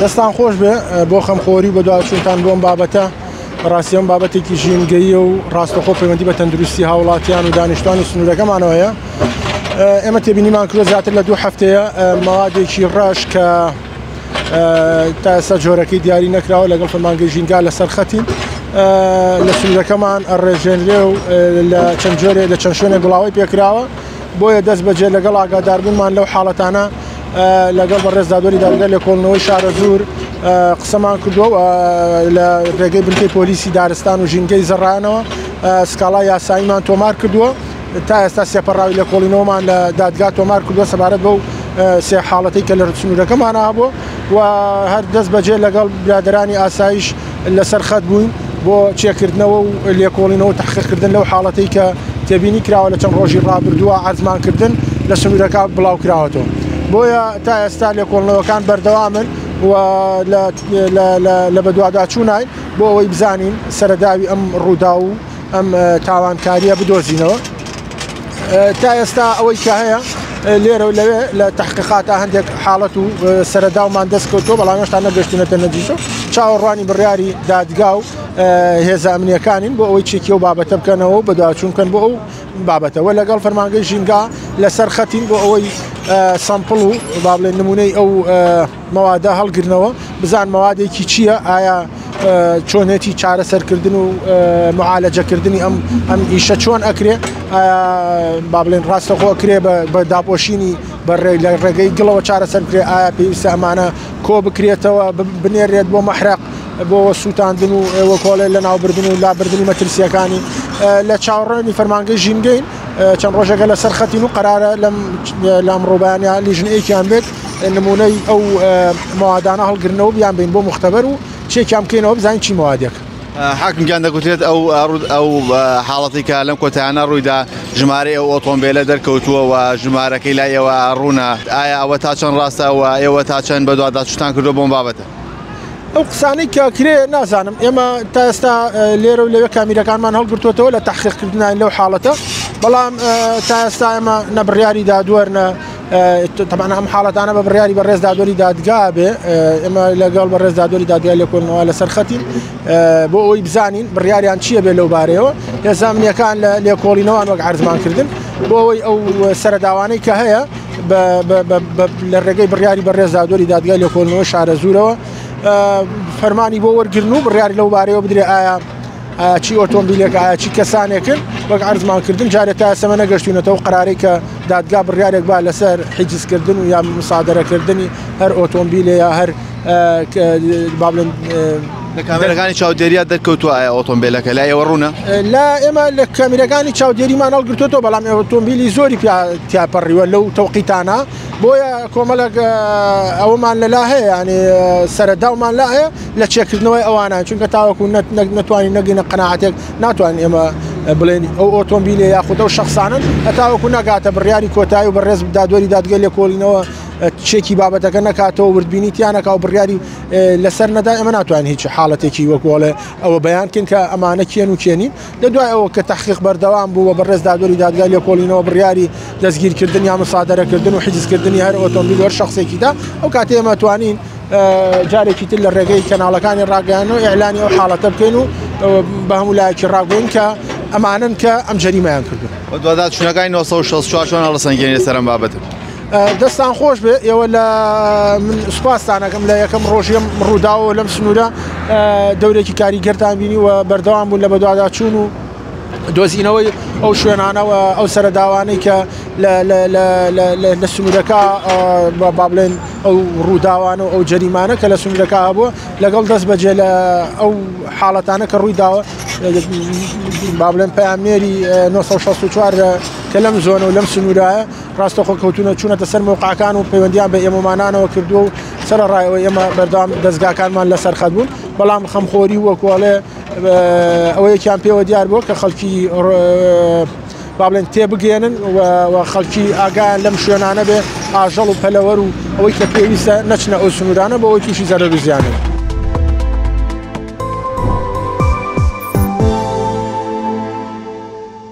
دەستان خۆش بێ بۆ خەمخۆری و بەدواچوونتان بۆ ئەم بابەتە. بەڕاستی ئەم بابەتێکی ژینگەییە و ڕاستەخۆ پەیوەندی بە تەندروستی هاوڵاتیان و دانیشتوانی سنوورەکەمانەوە هەیە. ئێمە تێبینیمان کردووە زیاتر لە دوو هەفتەیە مەوادێکی ڕەش کە تا ئێستا جۆرەکەی دیاری نەکراوە لەگەڵ فەرمانگەی ژینگا لەسەر خەتین لە سنوورەکەمان ڕێژێنرێ و لە چەند جۆرێ لە چەند شوێنێک بڵاوەی پێکراوە. بۆیە دەست بەجێ لەگەڵ ئاگاداربوونمان لەو حاڵەتانە لەگەڵ بەڕێز دادوەری دادگای لێکۆڵینەوەی شارەزوور قسەمان کردووە و لە ڕێگەی بنکەی پۆلیسی دارستان و ژینگەی زەڕانەوە سکاڵای یاساییمان تۆمار کردووە تا ئێستا سێپەڕاوی لێکۆڵینەوەمان لە دادگا تۆمار کردووە سەبارەت بەو سێ حاڵەتەی کە لە سنوورەکەمانە هەبووە و هەر دەست بەجێ لەگەڵ برادەرانی ئاسایش لەسەر خەت بووین بۆ چێکردنەوە و لێکۆڵینەوە و تەحقیقکردن لەو حاڵەتەی کە تێبینی کراوە لە چەند ڕۆژی ڕابردووە عەرزمان کردن لە سنوورەکە بڵاو کراوەتەوە بۆیە تا ئێستا لێکۆڵنەوەکان بەردەوامن و لە بەدواداچووناین بۆ ئەوەی بزانین سەرەداوی ئەم ڕووداو و ئەم تاوانکاریە بدۆزینەوە. تا ئێستا ئەوەی کە هەیە لێرە و لەوێ لە تحقیقاتا هەندێک حاڵەت و سەرەداومان دەست کەوتووە بەڵام هێشتا نەگەشتونەتە نەتیجە چاوەڕوانی بڕیاری دادگا و هێزە ئەمنیەکانین بۆ ئەوەی چێکی ئەو بابەتە بکەنەوە و بەدواچوون بکەن بۆ ئەو بابەتە وە لەگەڵ فەرمانگەی ژینگا لەسەر خەتین بۆ ئەوەی سەمپڵ و با بڵێن نمونەی ئەو مەوادە هەڵگرنەوە بزان مەوادێکی چییە ئایا چۆنێتی چارەسەرکردن و معالەجەکردنی ئەم ئەم ئیشە چۆن ئەکرێ با بڵێن ڕاستەخۆ ئەکرێ بە داپۆشینی بە لە ڕێگەی گڵەوە چارەسەر بکرێ ئایا پێویستە ئەمانە کۆ بکرێتەوە بنێرێت بۆ مەحرەق بۆ سووتاندن و وەکۆڵێ لە ناوبردن و لابردنی مەترسیەکانی لە چاوەڕێنی فەرمانگەی ژینگەین چەند ڕۆژێکە لەسەر خەتین و قەرارە لەم لەم ڕووبیانە لیژنەیەکیان بێت نمونەی ئەو مەوادانە هەڵگرنەوە بیان بین بۆ مختبەر و چێکیان بکەینەوە بزانین چی مەوادێک. حاکم گیان دەگوترێت ئەو ئەو حاڵەتی کە لەم کۆتایانە ڕوویدا ژمارەی ئەو ئۆتۆمبیلە دەرکەوتووە و ژمارەکەی لای ئێوە ڕوونە ئایا ئەوە تا چەند ڕاستە و ئێوە تا چەند بەدواداچووتان کردووە بۆم بابەتە؟ ئەو قسانەی کە کرێ نازانم ئێمە تا ئێستا لێرە و لەوێ کامیرەکانمان هەڵگرتووەتەوە لە تەحقیقکردنین لەو حاڵەتە بەڵام تا ئێستا ئێمە نە بڕیاری دادوەر نە تەبعەن ئەم حاڵەتانە بە بڕیاری بەڕێز دادوەری دادگا بێ ئێمە لەگەڵ بەڕێز دادوەری دادگای لێکۆڵینەوە لەسەر خەتین بۆ ئەوەی بزانین بڕیاریان چییە بێ لەو بارەیەوە هێزە ئەمنیەکان لە لێکۆڵینەوەن وەک عەرزمان کردن بۆ ئەوەی ئەو سەرەداوانەی کە هەیە لە ڕێگەی بڕیاری بەڕێز دادوەری دادگای لێکۆڵینەوەی شارەزوورەوە فەرمانی بۆ وەرگرن و بڕیاری لەو بارەیەوە بدرێ ئایا چی ئۆتۆمبیلێک ئایا چی کەسانێکن وەک عەرزمان کردن جارێ تا ئێستا نەگەشتوینەتەوە قەرارەی کە دادگا بڕیارێک با لەسەر حیجزکردن و یا مسادەرەکردنی هەر ئۆتۆمبیلێ یا هەر با بڵێن لە کامێرەکانی چاودێرییا دەرکەوتووە ئایا ئۆتۆمبیلەکە لای ئێوە ڕوونە؟ لا ئێمە لە کامیرەکانی چاودێریمان هەڵگرتووەتەوە بەڵام ئۆتۆمبیلی زۆری تیاپەڕیوە لەو تەوقیتانە بۆیە کۆمەڵێک ئەوەمان لەلا هەیە ینی سەرەداومان لا هەیە لە چێکردنەوەی ئەوانە چونکە تاوەکو نەتوانین نەگەینە قەناعەتێک ناتوانین ئێمە بڵێن ئەو ئۆتۆمبیلە یاخود ئەو شخصانن هەتاوەکو نەگاتە بڕیاری کۆتایی و بەڕێز دادوەری دادگای لێکۆڵینەوە چێکی بابەتەکە نەکاتەوە وردبینی تیانەکە و بڕیاری لەسەر نەدا ئێمە ناتوانین هیچ حاڵەتێکی وەکوڵێ ئەوە بەیان کەین کە ئەمانە کێن و کێنین لە دوای ئەوە کە تەحقیق بەردەوام بوو و بەڕێز دادوەری دادگای لێکۆڵینەوە بڕیاری دەستگیرکردن یا مسادەرەکردن و حیجزکردنی هەر ئۆتۆمبیل و هەر شخصێکی دا ئەو کاتێ ئێمە توانین جارێکی تر لە ڕێگەی کەناڵەکانی ڕاگەیاندن و ئیعلانی ئەو حاڵەتە بکەین و بە هەموو لایەکی ڕاگەین کە ئەمانن کە ئەم جەریمەیان کردو. بەدواداچوونەکانی 964 چۆن هەڵەسەنگێنی لەسەر ئەم بابەتە؟ دەستان خۆش بێ ئێوە لە من سوپاستانەکەم لە یەکەم ڕۆژیم ڕووداوە لەم سنوورە دەورێکی کاریگەرتان بینی و بەردەوام بوون لە بەدواداچوون و دۆزینەوەی ئەو شوێنانەوە ئەو سەرەداوانەی کە لە سنوورەکە با بڵێن ئەو ڕووداوانە و ئەو جەریمانە کە لە سنوورەکە هەبووە لەگەڵ دەست بەجێ لە ئەو حاڵەتانە کە ڕووی داوە با بڵێن پەیامنێری 964 کە لەم زۆنە و لەم سنوورایە ڕاستەخۆ کەوتونە چوونەتە سەر مەوقعەکان و پەیوەندیان بە ئێمەمانانەوە کردووە و سەرەڕای ئەوەی ئێمە بەردەوام دەزگاکانمان لەسەر خەت بوون بەڵام خەمخۆری وەکوڵێ ئەوەیەکیان پێوە دیار بووە کە خەڵکی با بڵێن تێبگەێنن و خەڵکی ئاگایان لەم شوێنانە بێ ئاژەڵ و پەلەوەر و ئەوەی کە پێویستە نەچنە ئەو سنوورانە بۆ ئەوەی تووشی زەرەر و زیانن.